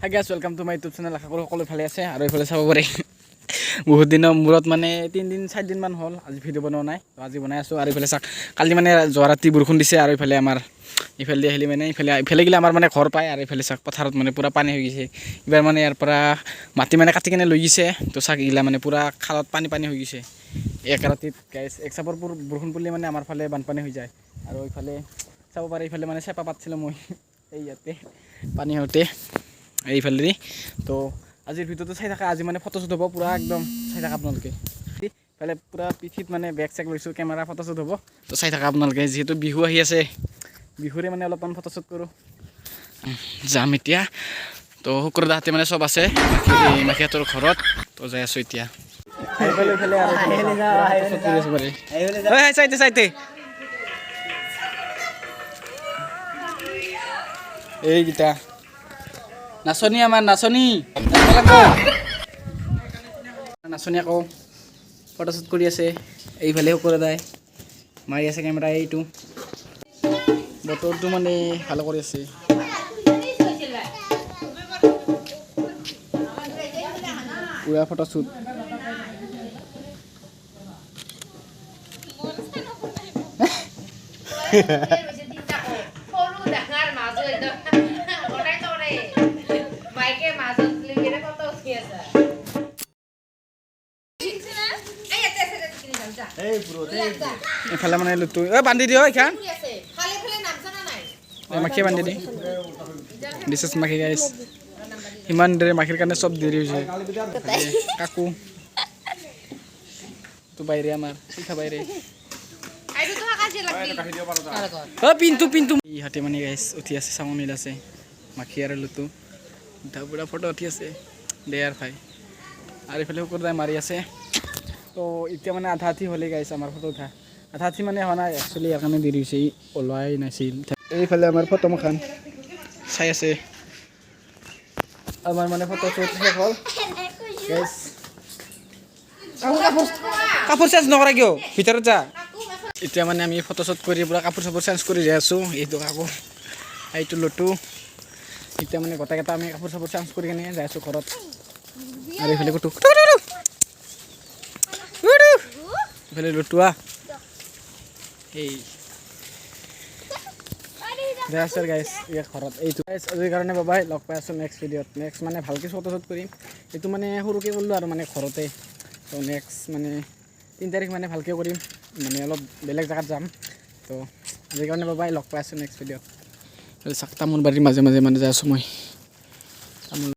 Hi guys, welcome to my YouTube channel. আশা কৰোঁ সকলো ভালে আছে। আৰু এইফালে চাব পাৰে, বহুত দিনৰ মূৰত, মানে 3 দিন 4 দিনমান হ'ল আজি ভিডিঅ' বনোৱা নাই। তো আজি বনাই আছোঁ। আৰু এইফালে চাওক, কালি মানে যোৱা ৰাতি বৰষুণ দিছে। আৰু এইফালে আমাৰ ইফালে দি আহিলে মানে ইফালে ইফালে গ'লে আমাৰ মানে ঘৰ পায়। আৰু এইফালে চাওক, পথাৰত মানে পূৰা পানী হৈ গৈছে। এইবাৰ মানে ইয়াৰ পৰা মাটি মানে কাটি কিনে লৈ গৈছে। তো চাওক, এইগিলা মানে পূৰা খালত পানী পানী হৈ গৈছে এক ৰাতিত। গাইছ, এক চাপৰ বৰষুণ পৰিলে মানে আমাৰ ফালে বানপানী হৈ যায়। আৰু এইফালে চাব পাৰে, এইফালে মানে চেপা পাতছিলোঁ মই এই ইয়াতে পানী হওঁতে এইফালেদি। তো আজিৰ ভিডিঅ'টো চাই থাকা। আজি মানে ফটোশ্বুট হ'ব পূৰা একদম, চাই থাকা আপোনালোকে। ইফালে পূৰা পিঠিত মানে বেগ চেগ লৈছোঁ, কেমেৰা, ফটোশ্বুট হ'ব। তো চাই থাকা আপোনালোকে। যিহেতু বিহু আহি আছে, বিহুৰে মানে অলপমান ফটোশ্বুট কৰোঁ। যাম এতিয়া। তো শুক্ৰদাহঁতে মানে চব আছে মাখীহঁতৰ ঘৰত। তো যাই আছোঁ এতিয়া। এইফালে এইফালে আৰু এইফালে ফটোশ্বুট কৰি আছোঁ পাৰে। ঐ, চাইতে চাইতে এইকেইটা নাচনী, আমাৰ নাচনী নাচিব লাগব। নাচনী আকৌ ফটোশ্বুট কৰি আছে। এইফালে শুকুৰদাই মাৰি আছে কেমেৰা। এইটো বতৰটো মানে ভাল কৰি আছে। পুৰা ফটোশ্বুট। সৰু ডাঙৰ মাজু একদম গোটাই তৰে মাইকে মাজত লৈ কেনে ফটো উঠি আছে। এইফালে মানে লুটু ঐ বান্ধি দিয় এইখান। এই মাখিয়ে বান্ধি দি। This is মাখি গাইছ। ইমান দেৰি মাখিৰ কাৰণে চব দেৰি হৈছে। এই কাকু তো বাইৰে, আমাৰ শিখা বাইৰে। অ পিন্টু, পিন্টু, ইহঁতে মানে গাইছ উঠি আছে, চাউনিল আছে। মাখি আৰু লুটু উঠা, পুৰা ফটো উঠি আছে দে আৰু ভাই। আৰু এইফালে শুকুৰদাই মাৰি আছে। তো এতিয়া মানে আধা আধি হ'লেই গাইছ আমাৰ ফটো উঠা। আধা আধি মানে হোৱা নাই একচুৱেলি, ইয়াৰ কাৰণে দেৰি হৈছে, ই ওলোৱাই নাছিল। এইফালে আমাৰ ফটো মখান চাই আছে। আমাৰ মানে ফটো শ্বুট শেষ হ'ল গাইছ। কাপোৰ কাপোৰ কাপোৰ চেঞ্জ নকৰা কিয়? ভিতৰত যা। এতিয়া মানে আমি ফটোশ্বুট কৰি পূৰা কাপোৰ চাপোৰ চেঞ্জ কৰি যাই আছোঁ। এইটো কাপোৰ, এইটো লটু। এতিয়া মানে গোটেইকেইটা আমি কাপোৰ চাপোৰ চেঞ্জ কৰি কিনে যাই আছোঁ ঘৰত। আৰু এইফালে কুটু এইফালে লটুৱা এই যাই আছে গাইছ ইয়াৰ ঘৰত এইটো। গাইছ, আজিৰ কাৰণে বাবাই, লগ পাই আছোঁ নেক্সট ভিডিঅ'ত। নেক্সট মানে ভালকৈ ফটোশ্বুট কৰিম। এইটো মানে সৰুকৈ কৰিলোঁ আৰু মানে ঘৰতে। তো নেক্সট মানে 3 তাৰিখ মানে ভালকৈ কৰিম, মানে অলপ বেলেগ জেগাত যাম। তো আজিৰ কাৰণে বাবাই, লগ পাই আছোঁ নেক্সট ভিডিঅ'ত। চাক, তামোল বাৰীৰ মাজে মাজে মানে যাই আছোঁ মই তামোল।